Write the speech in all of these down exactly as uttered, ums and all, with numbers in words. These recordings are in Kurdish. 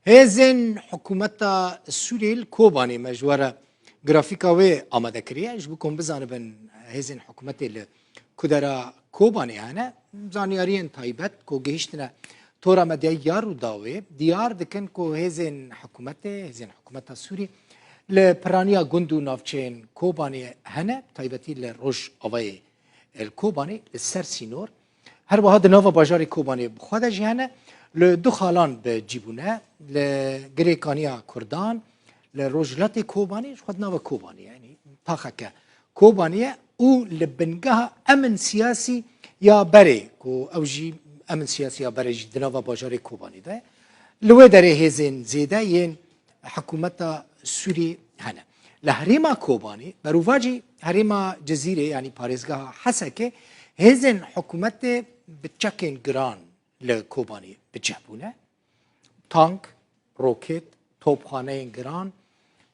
Hêzên hikûmeta Sûriyê li Kobanê, me ji we re grafîka wê amade kiriye. Ji bo ku hûn bizanibin hêzên hikûmetê li ku dera Kobanê hene, zanyariyên taybet ku gihîştine tora medyayî ya Rûdawê diyar dikin ku hêzên hikûmetê, hêzên hikûmeta Sûrî li piraniya gund û navçeyên Kobanê hene, taybetî li Rojavayê li Kobanê li ser sînor. Her wiha di nava bajarê Kobanê bi xwe de jî hene. Li du xalan bi cî bûne. Li Girê Kaniya Kurdan, li rojhilatê Kobanê, ji xwe di nava Kobanê, yanî taxeke Kobanê ye û li bingeha emn siyasî ya berê, ku ew jî emn siyasî ya berê jî di nava bajarê Kobanê de ye. Li wê derê hêzên zêde yên hikûmeta Sûrî hene. Li herêma Kobanê, berovajî herêma Cizîrê, yanî parêzgeha Hesekê, hêzên hikûmetê bi çekên giran li Kobanê bi cih bûne. Tank, roket, topxaneyên giran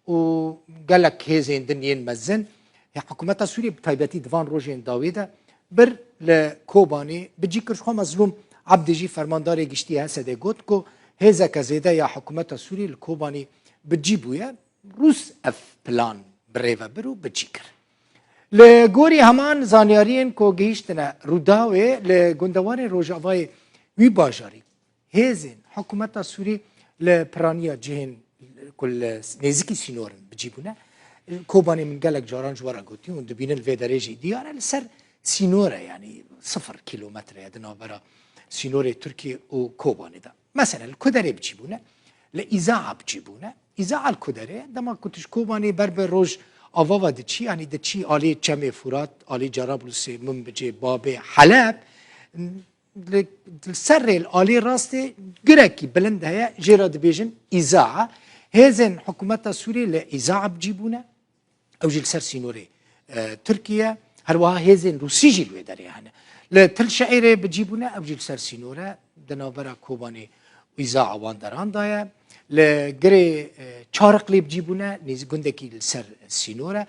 û gelek hêzên din yên mezin. Hikûmeta Sûriyê bi taybetî di van rojên dawî de bir li Kobanê bi cî kir. Ji xwe Mezlûm Ebdî jî, fermandarê giştî Hesedê, got ku hêzeke zêde ya hikûmeta Sûriyê li Kobanê bi cî bûye. Rûs ev plan bi rê ve bir û bi cî kir. Li gorî heman zanyariyên ku gihîştine Rûdawê, li gundewarên rojavayê wî bajarî hêzên hikûmeta Sûrî li piraniya cihên ku li nêzîkî sînor in bi cî bûne. Kobanê, min gelek caran ji we re gotiye, hûn dibînin, li vê derê jî diyar e, li ser sînor e, yanî sifir kîlometre ye di navbera sînorê Tirkiye û Kobanê de. Mesela li ku derê bi cî bûne? Li Îzaa bi cî bûne. Îzaa li ku derê ye? Dema ku tu ji Kobanê ber bi rojava ve diçî, yanî diçî alî Çemê Furat, alî Cerablusê, Minbicê, Babê, Heleb, li, li ser rê, li alî rastê girekî bilind heye, jê re dibêjin Îzaa. Hêzên hikûmeta Sûriyê li Îzaa bi cî bûne. Ew jî li ser sînorê, e, Tirkiye. Her wiha hêzên Rûsî jî li wê derê hene. Li Til Şe'îrê bi cî bûne, ew jî li ser sînor e, di navbera Kobanê û Îzaa wan deran de ye. Li Girê, e, Çariqlê bi cî bûne, nêzî gundekî li ser sînor e.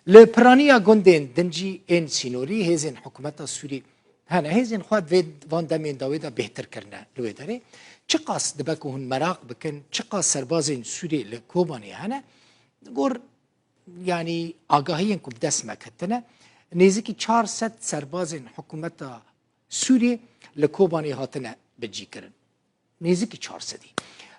Li piraniya gundên din jî ên sînorî hêzên hikûmeta Sûrî hene. Hêzên xwe di vê, van demên dawî de bêhtir kirine li wê derê. Çiqas dibe ku hûn meraq bikin, çiqas serbazên Sûrî li Kobanê hene, gor yanî agahiyên ku bi dest me ketine, nêzîkî çar sed serbazên hikûmeta Sûrî li Kobanê hatine bicîkirin. Nêzîkî çar sedî.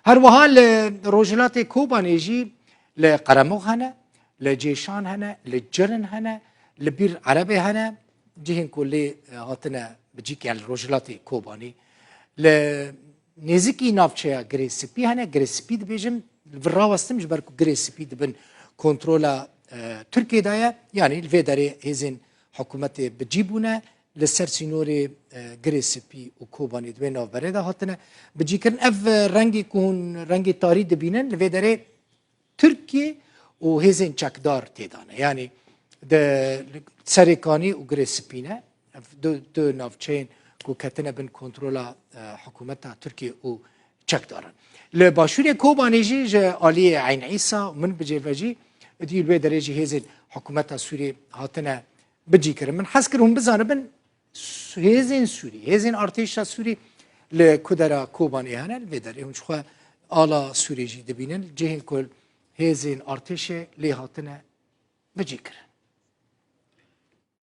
Her wiha li rojhilatê Kobanê jî li Qeremox hene, li Cêşan hene, li Cirin hene, li Bîr Erebê hene, cihên ku lê, e, hatine bicîk, yani li rojhilatê Kobanê. Li nêzîkî navçeya Girê Spî hene, Girê Spî dibêjim, li vir rawestim, ji ber ku Girê Spî di bin kontrola, e, Tirkiyê de ye, yanî li vê derê hêzên hikûmetê bi cî bûne, li ser sînorê, e, Girê Spî û Kobanê di wê navberê de hatine bicîkirin. Ev, e, rengê ku hûn rengê tarî dibînin, li vê derê Tirkiye û hêzên çekdar tê de ne. Yanî di Serêkanî û Girê Spî ne. Ev du, du navçeyên ku ketine bin kontrola, e, hikûmeta Tirkiye û çekdaran. Li başûrê Kobanê jî ji aliyê Eyn Îsa û Minbicê ve jî, dî li wê derê jî hêzên hikûmeta Sûriyê hatine bicîkirin. Min hez kir hûn bizanibin, Su-, hêzên Sûrî, hêzên artêşa Sûrî li ku dera Kobanê hene, li vê derê hûn ji xwe ala Sûrî jî dibînin, cihên ku hêzên artêşê lê hatine bicîkirin.